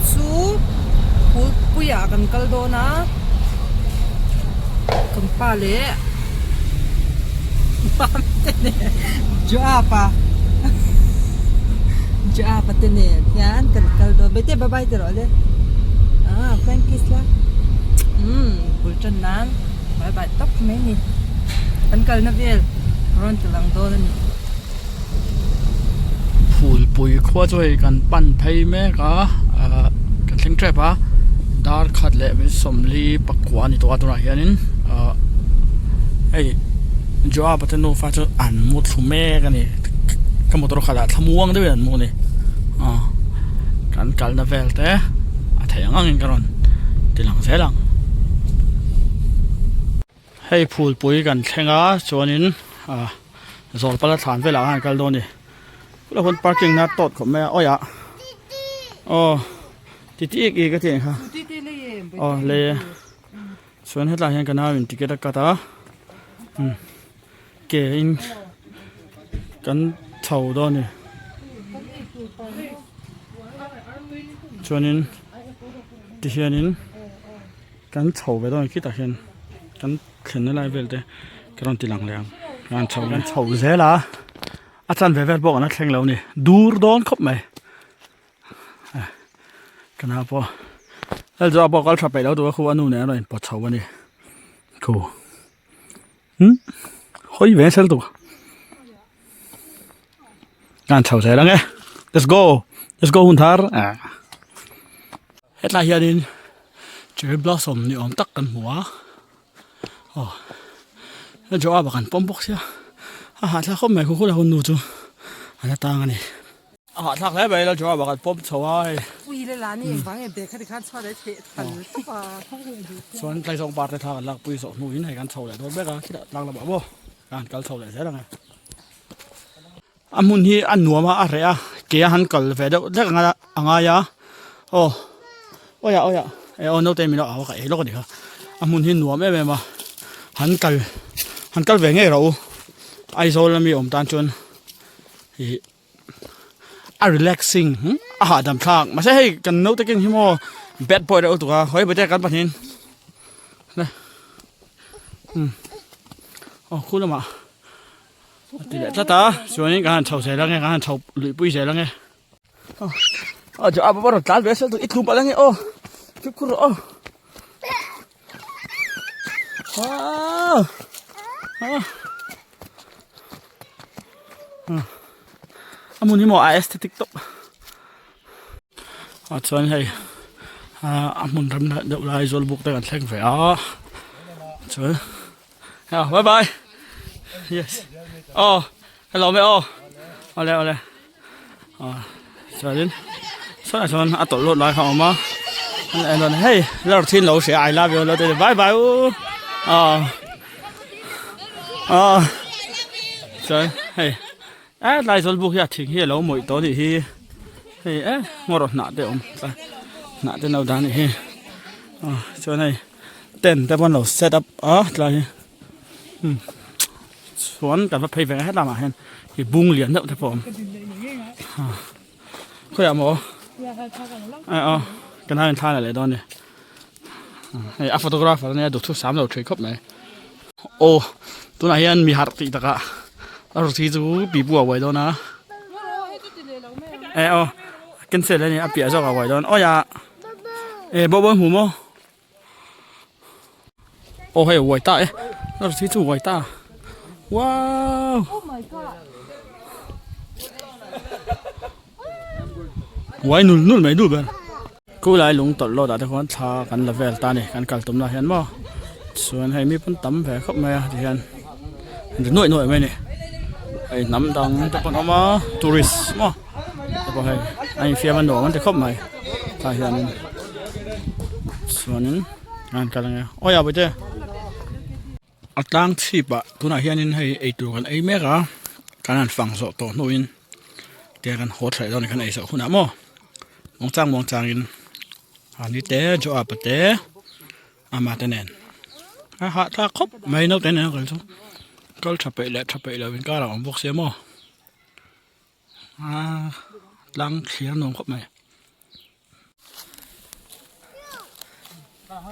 chu Phulpuiah kan kal dawn a kan pa leh Mami te nen Joab-a Joab-a te nen hian kan kal dawn Bete bye bye ti rawh le ah flying kiss la umm bul tan nan bye bye tawp mai a ni kan kalna vel rawn ti lang dawn a ni. Phulpui khua chu hei kan pan phei mek a ahh kan thleng tep a dar khat leh min sawmli pakua a ni tawh a tunah hianin ahh hei Joab-a te nufa chu an mu thlu mek a ni ka motor khalh ah thlamuang deuhin an mu a ni aw kan kalna vel te a theih ang angin ka rawn ti lang zel ang. Hei phulpui kan thleng a chuanin ah zawlpala thlan velah khan an kal dawn a ni khulaiah khuan parking na tawt khawp mai a awi ah aw titi ik ik a tih ang kha aw lei e chuan hetlaiah hian ka nau in ticket a cut a umm ke in kan chho dawn a ni chuanin tihianin. Kan chho ve dawn khitah hian kan thlenna lai vel te ka rawn ti lang leh ang kan chho kan chho zel a a chanve vel pawh kan la thleng lo a ni dur dawn khawp mai ka nau pawh hel zawh pawh kal tha peih lo tur a khu a nu nen a rawn inpawt chho a ni khu umm hawi ve sel tur kan chho zel ang e let's go let's go hun thar ah. Hetlai hianin cherry blossom ni awm tak kan hmu a aw he Joab-a kan pawm bawk sia a hahthlak khawp mai khukhula hun nu chu a la tang a ni a hahthlak hle mai la Joab-a kan pawm chho a hei chuan tlaizawng par te thla kan lakpui zawh hnuin hei kan chho leh dawn mek a khitah tlang lamah maw kan kal chho leh zel ang e. A hmun hi a nuam a a reh a ke a han kal ve deuh hlek ang a a ngai a aw awi ah awi ah eh aw naute min lo au a ka ei lawk a ni kha a hmun hi nuam em em a han kal han kal ve ngei rawh u Aizawl ami awm tan chuan ih a relaxing a hahdam thlak mahse hei kan naute keng hi maw bad boy deuh lutuk a hawi bete kan pahnih in aw khu lamah. A ti leh tlat a chuanin kan han chho zel ange kan han chho luih pui zel ange aw a bawr rawn tlan ve sel i tlu palh ange aw fimkhur rawh aw a hmun hi maw a aesthetic tawp ah chuan hei a hmun rem deuh lai zawlbuk te kan thleng ve a chuan. Bye bye. Yes. Oh, hello me oh. Ole ole. Oh, chuanin sawnah chuan a tawlh lawt lai kha a awm a. An en hei lar thin lo hria I love you lo te bye bye u. Oh. Oh. Chuan hei eh tlai zawl buk hi a thing hi a lo mawih tawh a nih hi. Hei eh ngaw rawh hnah te a awm hnah te an lo dah a nih hi. Oh, chuan hei Tent te pawh an lo set up a tlai hi umm chuan kan va phei ve het lamah hian ih bung lian deuh te pawh a awm khawiah maw eh aw kan han inthla leh leh dawn a ni hei a photographer ania duhthusam lo thui khawp mai aw tunah hian mi harh tih takah a ruthi chu pipu a uai dawn a eh aw cancel a ni a piah zawk a uai dawn awi ah eh bawhbawl hmu maw. Aw hei a uai ta e a ruthi chu a uai ta wow uai nul nul mai duh ber khulai lung tawlh lawt ah te khuan thla kan la vel ta a ni kan kal tum lah hian maw chuan hei mi pawn tam ve khawp mai a tihian ri nuaih nuaih mai a ni hei hnam dang te pawh an awm a tourist maw te pawh hei a infiam a nuam an ti khawp mai tah hianin chuanin a han kal ange awi ah bawihte a tlang chhip ah tunah hianin hei eitur kan ei mek a kan han fang zawh tawh hnuin tia kan haw thleh dawn kan ei zawh hunah maw muangchang muangchangin ani te Joab-a te ama te nen a hahthlak khawp mai naute nen a kal chu kal tha peih leh tha peih lo inkar a awm bawk sia maw. Aaa tlang thlir nuam khawp mai.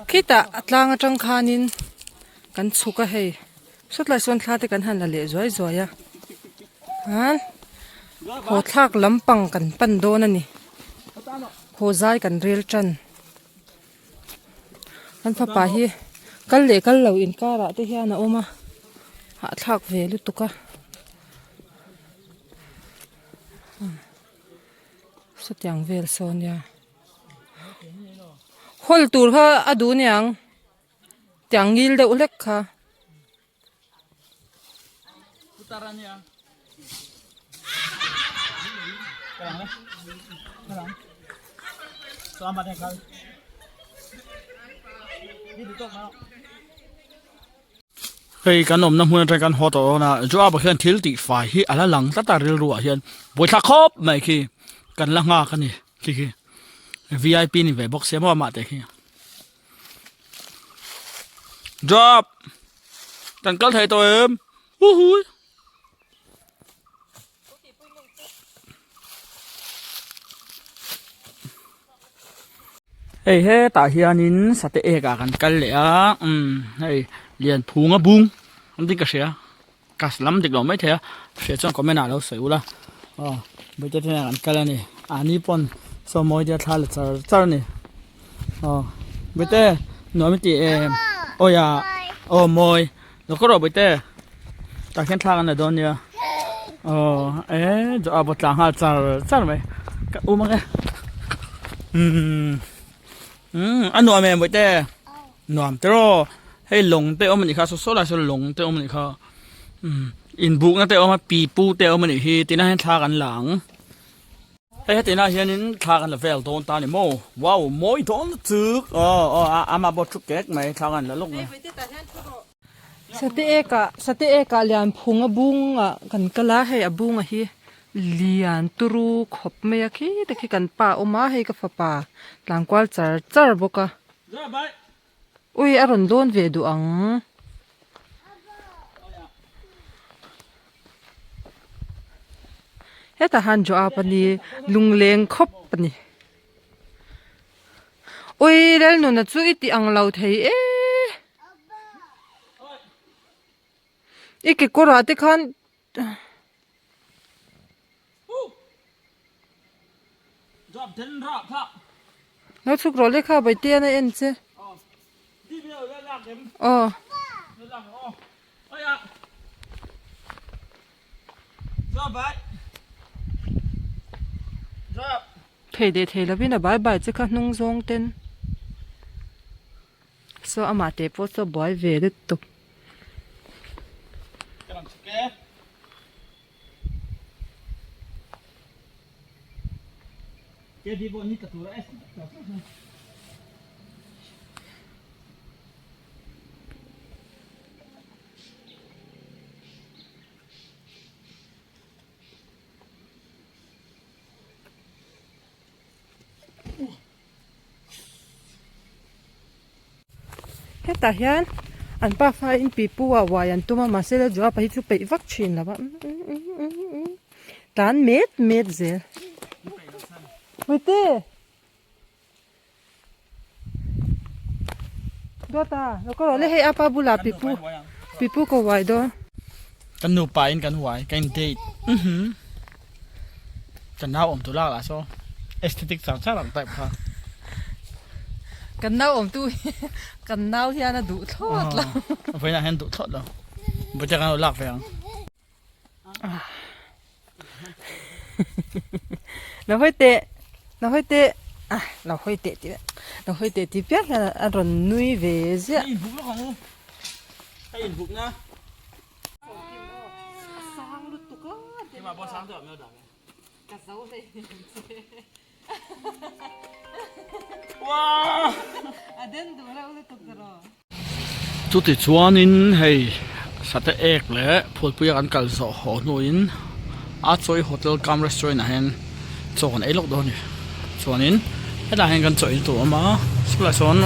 Khitah a tlang atang khanin kan chhuk a hei sawtlai sawn thla te kan han la leh zuai zuai a chuan haw thlak lampang kan pan dawn a ni haw zai kan rel tan kan fapa hi kal leh kal lo inkarah te hian a awm a hahthlak ve lutuk a. Sawtiang vel saw nia hawl tur kha a duh niang tiang ngil deuh hlek kha. Hei kan awmna hmun atang kan haw tawh dawn a Joab ah hian thil tih fai hi a la lang tlat a rilru ah hian buaithlak khawp mai khi kan la nghak a ni khi khi vip ni ve bawk sia maw amah te khi Joab kan kal thei tawh em huhui. Hei hetah hianin sate ek ah kan kal leh a umm hei Lianphunga bung an tih ka hria ka lam dik lo maithei a hria chuan comment ah lo sawi ula aw bawihte te nen an kal a ni mahni pawn saw mawi te a thla la char char a ni aw bawihte nuam i tih em awi ah aw mawi lo kawr rawh bawihte tah khian thla kan la dawn nia aw e a bawt tlang nghal char char mai ka um ang e umm umm a nuam em bawihte nuam te rawh hei lawng te awm a nih kha saw saw lai saw lawng te awm a nih kha umm inbukna te awm a pipu te awm a nih hi tinah hian thla kan la ang. Hei heti nah hianin thla kan la vel dawn ta a ni maw? Wow mawi dawn lutuk aw aw a ama pawh thu kek mai thla kan la lawk mai. Sate ekah sate ekah lian phung a bungah kan kal a hei a bunga hi lian turu khawp mai a khi te khi kan pa a awm a hei ka fapa tlankual char char bawk a ui a rawn dawn ve duh ang. Hetah hian Joab a ni lungleng khawp a ni ui Lalnuna chu i tih ang lo thei e i kekawr ah te khan. Lo chhuk rawh le kha Bawihtea na en che. Aw. Thei leh thei lovin a bai bai che kha hnung zawng ten. Saw amah teh pawh saw buai ve lutuk. Hetah hian an pafa in pipu ah uai an tum a mahse la Joab-a hi chu peih vak thin lo va tlan met met zel Puite Dawta lo ka rawh le hei apa bulah pipu pipu ka uai dawn. Kan nupa in kan uai ka in date Kan nau awm tu lak lah saw aesthetic char char ang type kha. Kan nau awm tu hi kan nau hian a duh thlawt lo. Vawiinah hian duh thlawt lo. Vawiin kan lo lak ve ang. Lo hawi teh lo hawi teh ah lo hawi teh tih lo hawi teh tih piang hian a rawn nui ve ziah. Hei inbuk lawk ang u. Hei inbukna. Chuti chuanin hei sate ek leh phulpui a kan kal zawh haw hnuin a chawi hotel cum restaurant ah hian chaw kan ei lawk dawn a ni chuanin hetah hian kan chaw ei tur a awm a chulaiah sawn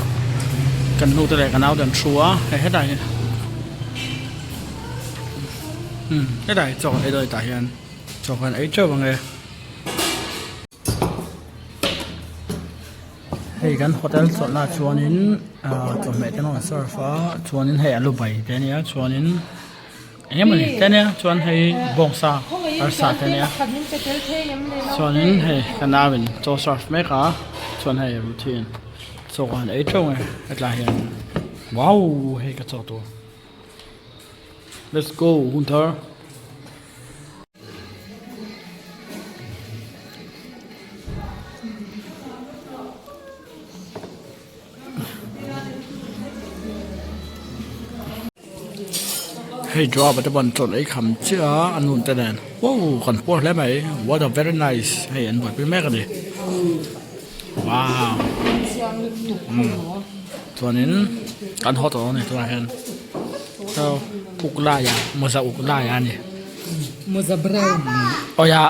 kan nu te leh ka nau te an thu a hei hetah hian umm hetah hi chaw kan ei dawn a ni tah hian chaw kan ei teuh ang e. Hei kan hotel chawlhna ah chuanin ah chawhmeh te an rawn serve a chuanin hei alu bai te ania chuanin eng emawni te ania chuan hei bawngsa arsa te ania chuanin hei ka nau in chaw serve mek a chuan hei routine chaw an ei teuh ang e hetlai hian wow hei ka chaw tur let's go hun thar. Hei driver te pawh an chawlh ei kham chiah a a nun te nen wow kan puar hle mai what a very nice hei an buaipui mek a ni wow chuanin kan haw tawh a ni tunah hian saw uk laiah mawza uk laiah a ni mawza brown awia.